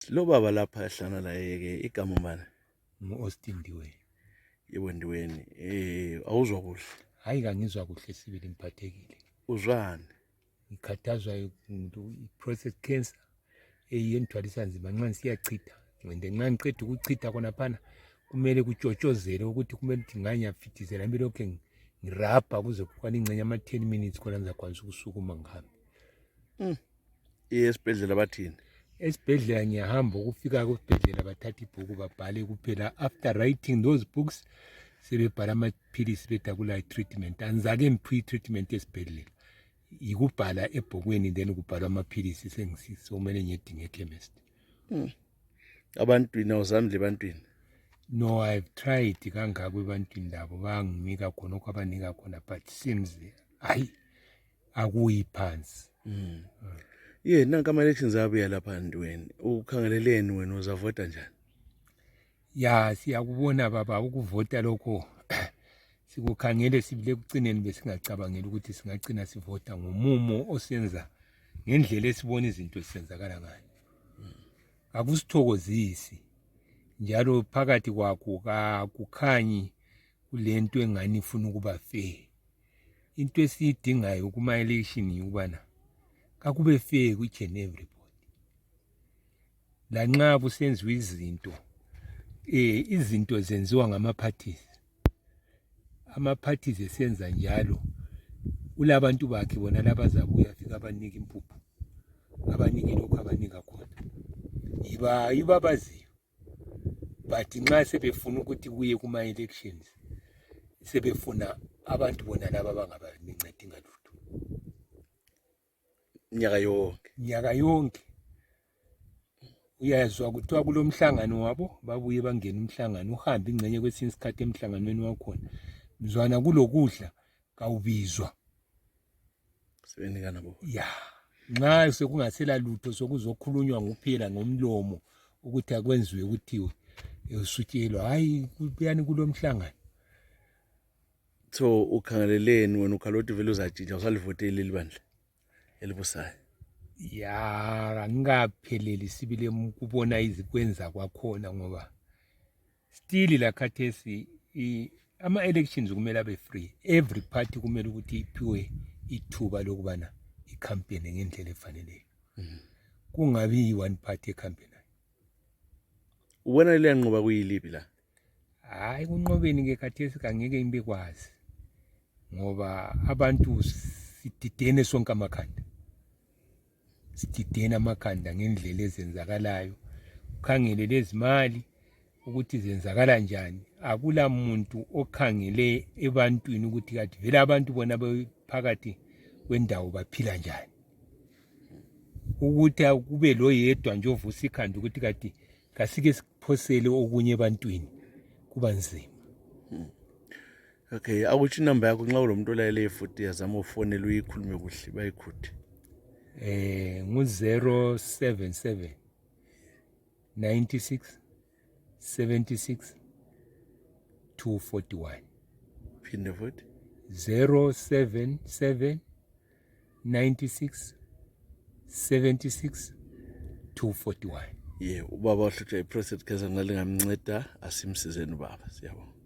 Lo baba lapha ehlana la yeke igama mbana UAustin Ndiweni. yebo Ndiweni awuzwa kuhle Hayi kangizwa kuhle sibili ngiphathekile. uzwani Ngikhathazwa i-prostate cancer eyenzithwalisa nzima nxa siyachitha. Ngende nxa ngiqeda ukuchitha khona phana kumele kutshotshozele ukuthi kumele ukuthi nganyafithizela mbe lokho ngirabha kuze kukwana ingcenye ama 10 minutes khona ngizakwanisa ukusukuma ngihambe. esibhedlela bathini Esibhedlela ngiyahamba ukufika kusibhedlela bathatha ibhuku babhale kuphela after writing those books sebebhala amaphilisi betha kula treatment anzake ngiphi treatment esibhedlela ikubhala ebhukwini then kubhalwa amaphilisi sengisomele ngiyedinga ekhemist. abantwini awuzamile ebantwini No, I've tried kangako ebantwini labo banginika khona okho abanika khona but seems hayi akuyi phansi. nanka ama-elections abuya lapha Ndiweni ukhangeleleni wena uzavota njani Ya siyakubona baba ukuvota lokho sikukhangele sibile kucineni besingacabangela ukuthi singagcina sivota ngomumo osenza ngendlela esibona izinto zisenzakala ngayo. Akusithokozisi njalo phakathi kwakho akukhanyi kulento engani ifuna ukuba fair. Into esiyidingayo kuma election yikubana kakube fair ku each and everybody. Lanxa kusenziwa izinto zenziwa ngama parties. Ama parties esenza njalo ulabantu bakhe bona labazabuya fika abanika impuphu abanike lokho abanika khona yiba abaziyo but nxa sebefuna ukuthi kuye kuma elections sebefuna abantu bona laba bangabancedi ngalutho nyaka yonke uyazwa kuthiwa kulomhlangano wabo babuye bangena umhlangano uhambe ingcenye kwesinye isikhathi emhlanganweni wakhona mzwana kulokudla kawubizwa sebenikana bo ya nxa sekungasela lutho sokuzokhulunywa nguphela ngomlomo ukuthi akwenziwe kuthiwe usutshelwa hayi kuyani kulomhlangano. so ukhangeleleni wena ukhaloti vele uzatshintsha usalivoteli leli bandla elibusayo Ya ngingapheleli sibile ukubona izikwenza kwakhona ngoba still la khathesi ama elections kumele abe free. Every party kumele ukuthi iphiwe ithuba lokubana icampaign ngendlela efaneleyo. Kungabi one party campaign. ubona le yanqoba kuyilipi la Hayi kunqobeni ke khathesi kangeke imbe kwazi ngoba abantu sididene sonke amakhanda. Sididene amakhanda ngendlela ezenzakalayo ukhangele lezimali ukuthi zenzakala njani akula muntu okhangele ebantwini ukuthi kathi vele abantu bona bephakathi kwendawo baphila njani ukuthi kube lo yedwa nje ovusa ikhanda ukuthi kathi kasike siphosele okunye ebantwini kuba nzima. Okay akuthi inamba yakho nxa ulomuntu olayele futhi yazama ufonela uyikhulume kuhle bayikhuthe ngu-077 96 76 241 phinde futhi 077 96 76 241 ubaba ohlutshwa i-prostate cancer ngalingamnceda asimsizeni ubaba siyabonga.